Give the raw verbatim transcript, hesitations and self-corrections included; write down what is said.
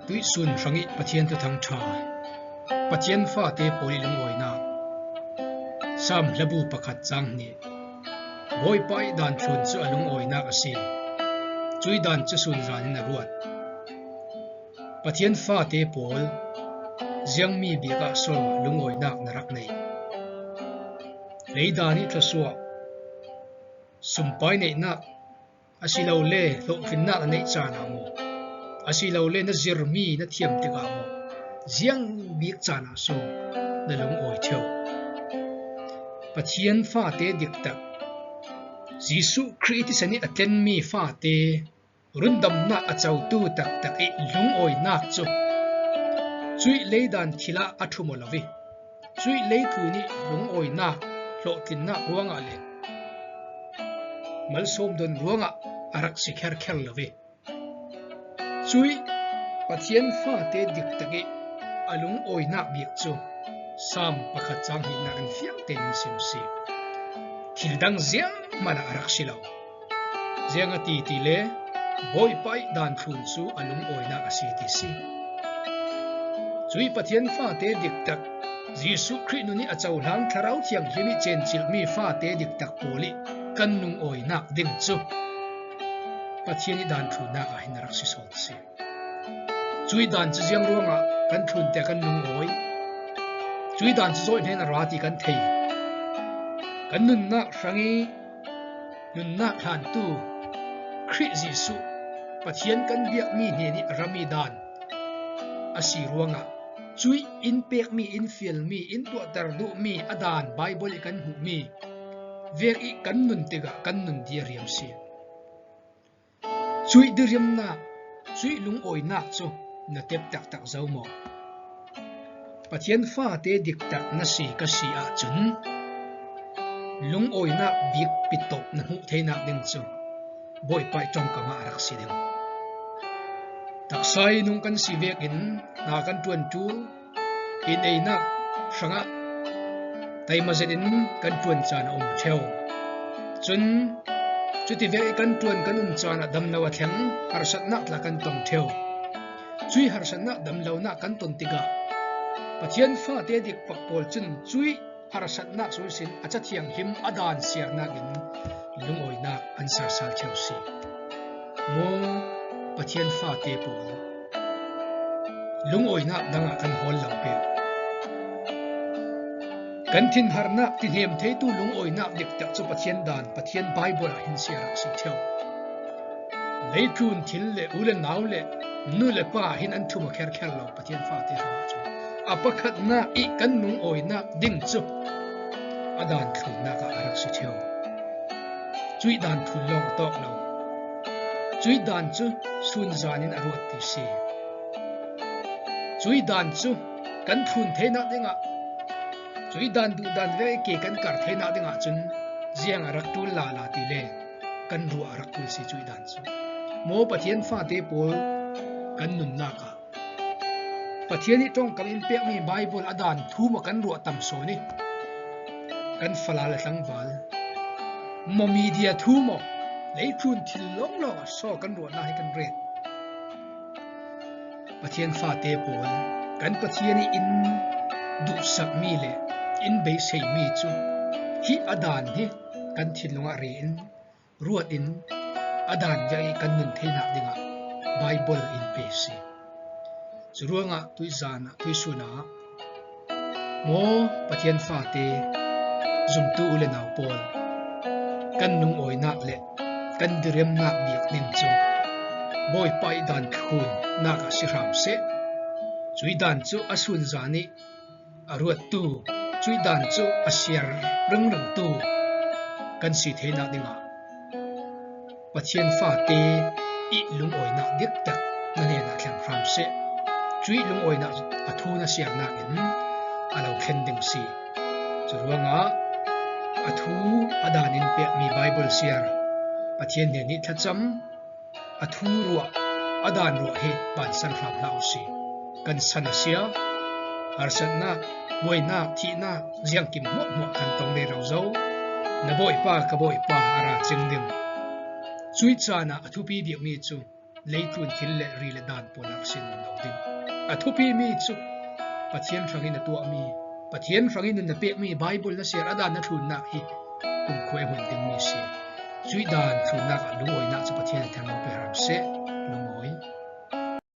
Tuihsun hrangih Pathian thuthang ṭha. Pathian fate pawl ih lungawinak. Sam hlabu pakhat cang hnih. Bawipa ih dan thlun cu a lungawinak a si. Cuih dan cu sunzan in a ruat. Pathian fate pawl, ziangmi bik ah so lungawinak na rak neih? Leidan ih thluasuah, sumpai neihnak, asilole hlawhtlinnak na neih caan ah maw? Asilole na zirmi na thiam tikah maw? Ziang bik caan ah so na lungawi ṭheu? Pathian fate diktak, Jesuh Khrih thisen ih a tlenmi fate rundamnak a cotu taktak ih lungawinak cu cuih leidan thil ah a ṭhum aw lo ih, cuih leitlun ih lungawinak hlawhtlinnak ruangah le malsawm don ruangah a rak si kherkher lo ih, cuih Pathian fate diktak ih a lungawinak bik cu Sam pakhat cang hnihnak in fiang tein in sim si. Thil dang zianghman ah a rak si lo. Ziangahtile Bawipa ih dan thlun cu a lungawinak a si ti si. Cuih Pathian fate diktak, Jesuh Khrih nun ih a cohlang Thlarau Thianghlim ih cencilhmi fate diktak pawl ih kan lungawinak ding cu Pathian ih dan thlunnak ah hin a rak si sawn si. Cuih dan cu ziang ruangah kan thlun tiah kan lungawi? Cuih dan cu zawih hnen a ra ti kan thei. Kan nunnak hrangih nunnak hlantu Khrih Jesuh, Pathian kan biakmi hnen ih a rami dan a si ruangah cuih in pekmi, in fialmi, in tuahter duhmi a dan Baibal ih kan hmuhmi vek ih kan nun tikah kan nun diriam si. Cuih diriamnak, cuih lungawinak cu na tep taktak zo maw? Pathian fate diktak na si ka si ahcun lungawinak bik pitawp na hmuh theinak ding cu Bawipa ih ṭongkam ah a rak si ding. Taksa ih nung kan si vekin hna kan ṭuan ṭul, in einak hrangah taima zet in kan ṭuan caan a um ṭheu. Cun cutivek ih kan ṭuan kan um caan ah damlo a thleng, harsatnak tla kan tong ṭheu. Cuih harsatnak damlonak kan ton tikah Pathian fate dikpak pawl cun cuih harsatnak sung ihsin a Ca Thianghlim a dan siarnak in lungawinak an ser sal ṭheu si. Maw Pathian fate pawl, lungawinak dang ah kan hawl lo peuh. Kan thinharnak tihnem theitu lungawinak diktak cu Pathian dan, Pathian Baibal ah hin si a rak si ṭheu. Leitlun thil le u le nau le nu le pa hin an ṭhum aw kherkher lo Pathian fate hrangah cun. A pakhatnak ih kan lungawinak ding cu a dan thlunnak ah a rak si ṭheu. Cuih dan thlun lawng a tawk lo. Cuih dan cu sunzan in a ruat ti si. Cuih dan cu kan thlun theinak dingah, cuih dan duhdan vek ih ke kan kar theinak dingah cun ziang a rak ṭul lala ti le kan ruah a rak ṭul si cuih dan cu. Maw Pathian fate pawl, kan nunnak ah Pathian ih ṭongkam in pekmi Baibal a dan thu maw kan ruah tam sawn ih, kan fala le tlangval maw, media thu maw, leitlun thil lawnglawng ah saw kan ruahnak hi kan ret. Pathian fate pawl, kan Pathian ih in duhsakmi le in beiseimi cu hih a dan hi kan thinlung ah re in ruat in a dan vek ih kan nun theinak dingah Baibal in pe si. Curuangah tuizan ah, tuisun ah maw Pathian fate, zumtu u le nau pawl, kan lungawinak le kan diriamnak bik ding cu Bawipa ih dan thlunnak ah si hram seh. Cuih dan cu a sunzan ih a ruattu, cuih dan cu a siar ringringtu kan si theinak dingah Pathian fate ih lungawinak diktak na hnenah thleng hram seh. Cuih lungawinak a thu na siarnak in a lo thlen ding si. Curuangah a thu a dan in pekmi Baibal siar, Pathian hnen ih thlacam, a thu ruah, a dan ruah hi bansan hram hlah u si. Kan san a sia, harsatnak, buainak, thihnak, ziangkim hmuahhmuah kan tong rero zo. Na Bawipa, ka Bawipa a ra cing ding. Cuih caan ah a thupi bikmi cu leitlun thil le ri le dan puanak a si nawn lo ding. A thupi mi cu Pathian hrangin a tuahmi, Pathian hrangin nun na pekmi Baibal na siar a dan na thlunnak hi kumkhua i hmuh dingmi a si. Cuih dan thlunnak ah lungawinak cu Pathian a thleng lo pe hram seh. Lungawi.